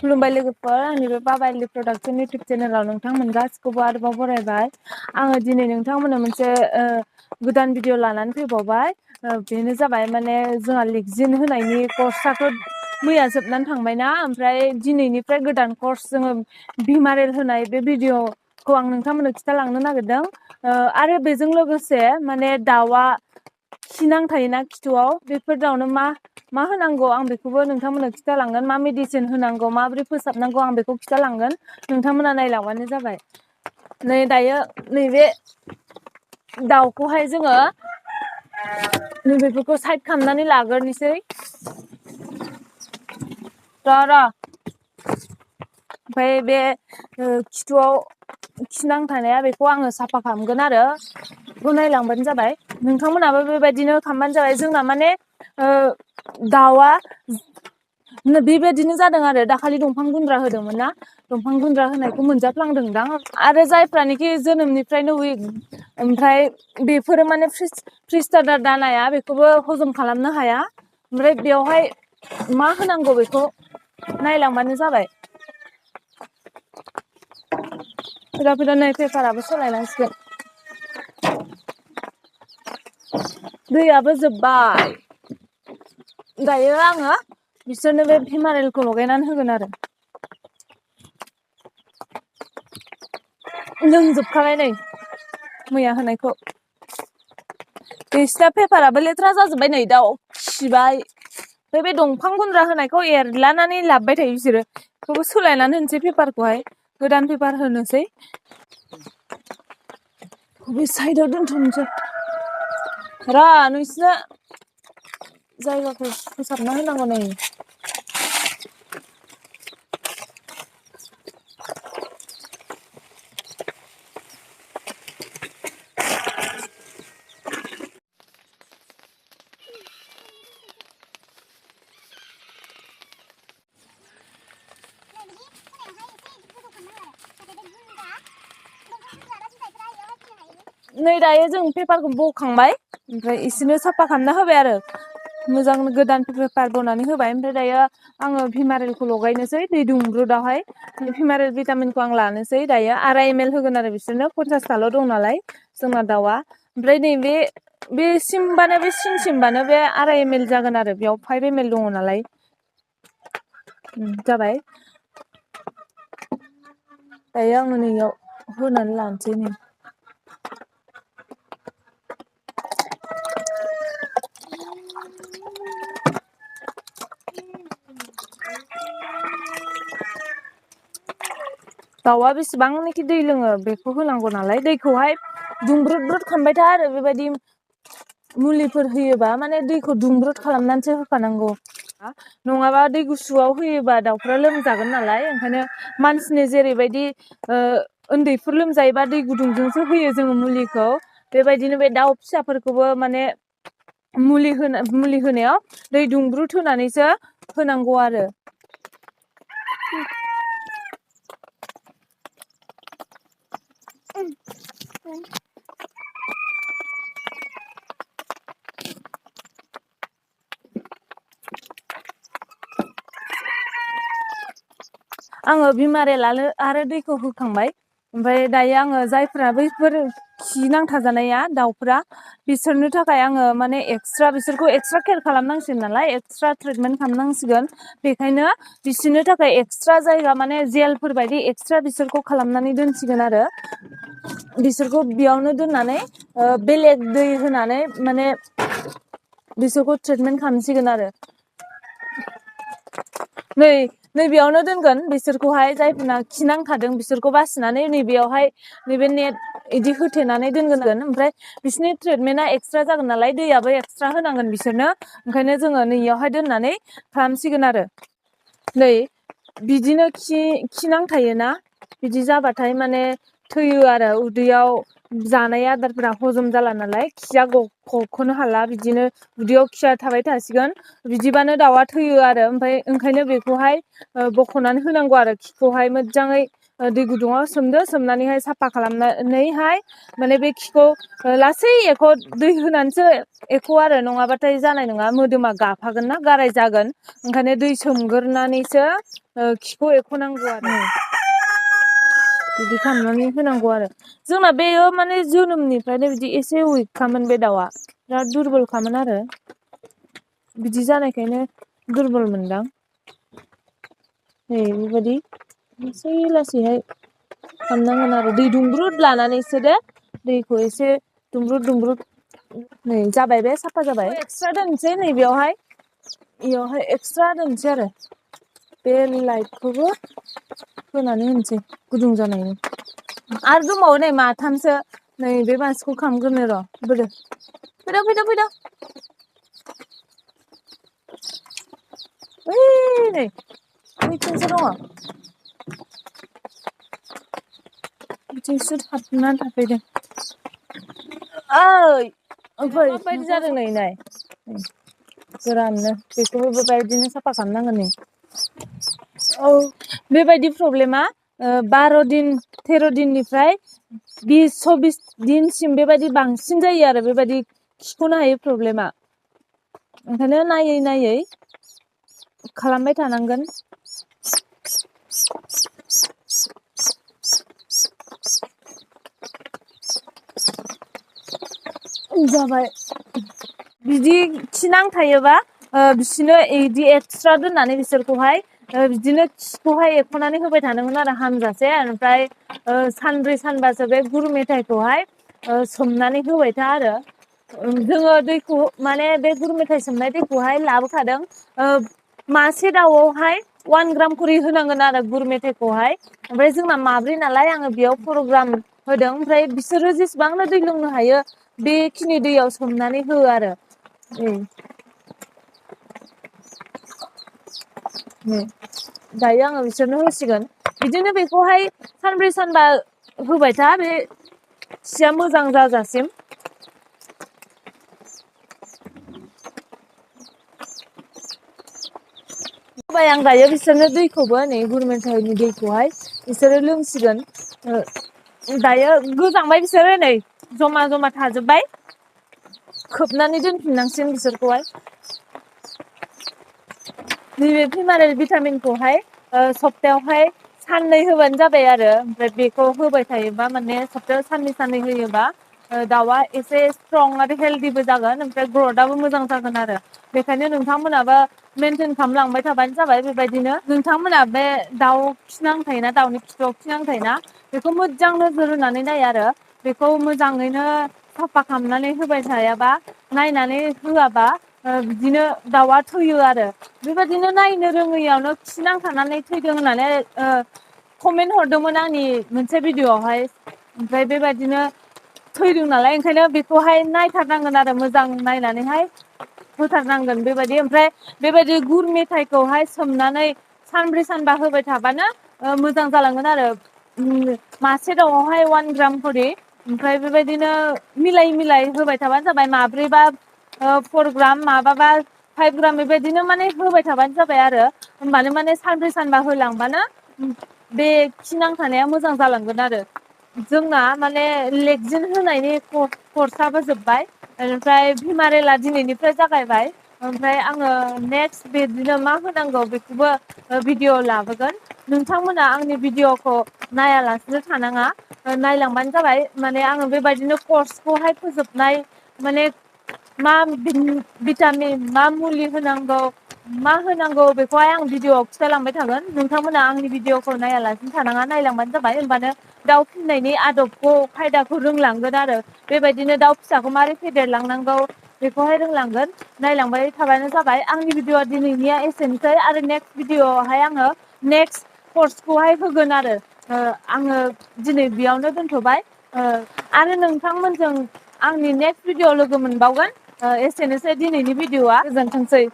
खुलुमबाय लोगोफोर आंनि बे बाबाइलि प्रडाक्शन इउटुब चेनेलाव नोंथांमोन गासिखौबो आरोबाव बरायबाय आङो दिनै नोंथांमोननो मोनसे गोदान भिडिअ लानानै फैबावबाय बेनो जाबाय माने जोंहा लिगजिन होनायनि कर्सआथ' मैया जोबनानै थांबायना ओमफ्राय दिनैनिफ्राय गोदान कर्स जोङो भिमारेल होनाय बे भिडिअखौ आं नोंथांमोननो खिथालांनो नागिरदों आरो बेजों लोगोसे माने दाउआ खिनांथायोना खिथुआव बेफोर दाउनो मा होनांगौ आं बेखौबो नोंथांमोननो खिथालांगोन मा मेडिसिन होनांगौ माबोरै फोसाबनांगौ आं बेखौ खिथालांगोन नोंथांमोना नायलांबानो जाबाय नै दायो नैबे दाउखौहाय जोङो नैबेफोरखौ साइड खालामनानै लाग्रोनोसै र' ओमफ्राय बे खिथुआव खिनांथानाया बेखौ आङो साफा खालामगोन आरो बेखौ नायलांबानो जाबाय नोंथांमोनाबो बेबायदिनो खालामबानो जाबाय जोंना माने दाउआ बेबायदिनो जादों आरो दाखालि दंफां गुन्द्रा होदोंमोन ना दंफां गुन्द्रा होनायखौ मोनजाफ्लांदोंदां आरो जायफ्रानोखि जोनोमनिफ्रायनो उइक ओमफ्राय बेफोरो माने प्रिस्टार्टार दानाया बेखौबो हजम खालामनो हाया ओमफ्राय बेवहाय मा होनांगौ बेखौ नायलांबानो जाबाय फैदा नै पेपाराबो सोलायनांसिगोन दैयाबो जोब्बाय दायो आङो बिसोरनो बे भिमारेलखौ लगायनानै होगोन आरो लोंजोबखाबाय नै मैया होनायखौ बिसिना पेपाराबो लेथ्रा जाजोब्बाय नै दाउ खिबाय बे दंफां गुन्द्रा होनायखौ एरलानानै लाबोबाय थायो बिसोरो बेखौबो सोलायनानै होनोसै पेपारखौहाय गोदान पेपार होनोसै बे साइडआव दोनथ'नोसै नोंसिना जायगाखौ फोसाबना होनांगौ नै नै दायो जों पेपारखौ बखांबाय ओमफ्राय इसेनो साफा खालामना होबाय आरो मोजां गोदान पेपार बनानै होबाय ओमफ्राय दायो आङो भिमारेलखौ लगायनोसै दै दुंब्रुदावहाय भिमारेल भिटामिनखौ आं लानोसै दायो 2.5 ml होगोन आरो बिसोरनो 50थाल' दं नालाय जोंना दाउआ ओमफ्राय नैबे बे सिमबानो बे 2.5 ml जागोन आरो बेयाव 5 ml दङ नालाय जाबाय दायो आङो नैयाव होनानै लानोसै नै दाउआ बेसेबांनोखि दै लोङो बेखौ होनांगौ नालाय दैखौहाय दुंब्रुद खालामबाय था आरो बेबायदि मुलिफोर होयोबा माने दैखौ दुंब्रुद खालामनानैसो होखानांगौ नङाबा दै गुसुआव होयोबा दाउफ्रा लोमजागोन नालाय ओंखायनो मानसिनि जेरैबायदि उन्दैफोर लोमजायोबा दै गुदुंजोंसो होयो जोङो मुलिखौ बेबायदिनो बे दाउ फिसाफोरखौबो माने मुलि होनायाव दै दुंब्रुद होनानैसो होनांगौ आरो आङो भिमारेल आरो दैखौ होखांबाय ओमफ्राय दायो आङो जायफ्रा बैफोर खि नांथाजानाया दाउफ्रा बिसोरनो थाखाय आङो माने बिसोरखौ एक्सट्रा केयार खालामनांसिगोन नालाय एक्सट्रा ट्रिटमेन्ट खालामनांसिगोन बेखायनो बिसोरनो थाखाय एक्सट्रा जायगा माने जेलफोर बायदि एक्सट्रा बिसोरखौ खालामनानै दोनसिगोन आरो बिसोरखौ बेयावनो दोननानै बेलेग दै होनानै माने बिसोरखौ ट्रिटमेन्ट खालामसिगोन आरो नैबेयावनो दोनगोन बिसोरखौहाय जायफोरना खिनांथादों बिसोरखौ बासिनानै नैबेयावहाय नैबे नेट इदि होथेनानै दोनगोन ओमफ्राय बिसोरनि ट्रिटमेन्टआ एक्सट्रा जागोन नालाय दैयाबो एक्सट्रा होनांगोन बिसोरनो ओंखायनो जोङो नैयावहाय दोननानै खालामसिगोन आरो नै बिदिनो खि नांथायोना बिदि जाबाथाय माने थैयो आरो उदैयाव जानाय आदारफोरा हजम जाला नालाय खिया गख'नो हाला बिदिनो उदैयाव खिया थाबाय थासिगोन बिदिबानो दाउआ थैयो आरो ओमफ्राय ओंखायनो बेखौहाय बख'नानै होनांगौ आरो खिखौहाय मोजाङै दै गुदुङाव सोमदो सोमनानैहाय साफा खालामनानैहाय माने बे खिखौ लासै एख' दै होनानैसो एख' आरो नङाबाथाय जानाय नङा मोदोमा गाफागोन ना गाराय जागोन ओंखायनो दै सोमगोरनानैसो खिखौ एख'नांगौ आरो बिदि खालामनानै होनांगौ आरो जोंना बेयो माने जोनोमनिफ्रायनो बिदि एसे उइकखामोन बे दाउआ बिराद दुरबलखामोन आरो बिदि जानायखायनो दुरबल मोनदां नै बेबायदि लासै लासैहाय खालामनांगोन आरो दै दुंब्रुद लानानैसो दे दैखौ एसे दुंब्रुद नै जाबाय बे साफा जाबाय एक्सट्रा दोनसै नै बेयावहाय एक्सट्रा दोनसै आरो बे लाइटखौबो होनानै होनसै गुदुं जानायनि आरो दंबावो नै माथामसो नै बे मासेखौ खालामग्रोनो र' बोरो फैद' ओइ नै बैथिंसो दङ बिथिंसो हाबनानै थाफैदों ओइ फै माबायदि जादों नै नाय गोराननो बेखौबो बेबायदिनो साफा खालामनांगोन नै औ बेबायदि प्रब्लेमा 12 दिन 13 दिननिफ्राय 20-24 दिनसिम बेबायदि बांसिन जायो आरो बेबायदि खिख'नो हायै प्रब्लेमा ओंखायनो नायै नायै खालामबाय थानांगोन जाबाय बिदि खि नांथायोबा बिसोरनो इदि एक्सट्रा दोननानै बिसोरखौहाय बिदिनो खिखौहाय एख'नानै होबाय थानांगोन आरो हामजासे ओमफ्राय सानब्रै सानबासो बे गुर मेथाइखौहाय सोमनानै होबाय था आरो जोङो दैखौ माने बे गुर मेथाइ सोमनाय दैखौहाय लाबोखादों मासे दाउआवहाय 1 ग्राम खरि होनांगोन आरो गुर मेथाइखौहाय ओमफ्राय जोंना माब्रै नालाय आङो बेयाव 4 ग्राम होदों ओमफ्राय बिसोरो जेसेबांनो दै लोंनो हायो बेखिनि दैयाव सोमनानै हो आरो दायो आङो बिसोरनो होसिगोन बिदिनो बेखौहाय सानब्रै सानबा होबाय था बे खिया मोजां जाजासिम होबाय आं दायो बिसोरनो दैखौबो नै गुर मेथाइनि दैखौहाय बिसोरो लोंसिगोन दायो गोजांबाय बिसोरो नै जमा जमा थाजोब्बाय खोबनानै दोनफिननांसिगोन बिसोरखौहाय नैबे फिमारेल भिटामिनखौहाय सप्तायावहाय साननै होबानो जाबाय आरो ओमफ्राय बेखौ होबाय थायोबा माने सप्तायाव साननै होयोबा दाउआ एसे स्ट्रं आरो हेलदिबो जागोन ओमफ्राय ग्रथआबो मोजां जागोन आरो बेखायनो नोंथांमोनाबो मेनटेन खालामलांबाय थाबानो जाबाय बेबायदिनो नोंथांमोना बे दाउ खिनांथायोना दाउनि खिथुआव खिनांथायोना बेखौ मोजां नोजोर होनानै नाय आरो बेखौ मोजाङैनो साफा खालामनानै होबाय थायाबा नायनानै होआबा बिदिनो दाउआ थैयो आरो बेबायदिनो नायनो रोङैयावनो खि नांथानानै थैदों होननानै कमेन्ट हरदोंमोन आंनि मोनसे भिडिअ'आवहाय ओमफ्राय बेबायदिनो थैदों नालाय ओंखायनो बेखौहाय नायथारनांगोन आरो मोजां नायनानैहाय होथारनांगोन बेबायदि ओमफ्राय बेबायदि गुर मेथाइखौहाय सोमनानै सानब्रै सानबा होबाय थाबानो मोजां जालांगोन आरो मासे दाउआवहाय 1 ग्राम खरि ओमफ्राय बेबायदिनो मिलाय होबाय थाबानो जाबाय माब्रैबा 4 ग्राम माबाबा 5 ग्राम बेबायदिनो माने होबाय थाबानो जाबाय आरो होमबानो माने सानब्रै सानबा होलांबानो बे खि नांथानाया मोजां जालांगोन आरो जोंना माने लेगजिन होनायनि कर्सआबो जोब्बाय ओमफ्राय भिमारेला दिनैनिफ्राय जागायबाय ओमफ्राय आङो नेक्स्ट बिदिनो मा होनांगौ बेखौबो भिडिअ लाबोगोन नोंथांमोना आंनि भिडिअखौ नायालासिनो थानाङा नायलांबानो जाबाय माने आङो बेबायदिनो कर्सखौहाय फोजोबनाय माने मा भिटामिन मा मुलि होनांगौ मा होनांगौ बेखौहाय आं भिडिअआव खिथालांबाय थागोन नोंथांमोना आंनि भिडिअखौ नायालासिनो थानाङा नायलांबानो जाबाय होमबानो दाउ फिसिनायनि आदबखौ खायदाखौ रोंलांगोन आरो बेबायदिनो दाउ फिसाखौ मारै फेदेरलांनांगौ बेखौहाय रोंलांगोन नायलांबाय थाबानो जाबाय आंनि भिडिअआ दिनैनिया एसेनोसै आरो नेक्स्ट भिडिअआवहाय आङो नेक्स्ट कर्सखौहाय होगोन आरो आङो दिनै बेयावनो दोनथ'बाय आरो नोंथांमोनजों आंनि नेक्स्ट भिडिअ लोगो मोनबावगोन एसेनोसै दिनैनि भिडिअआ गोजोनथोंसै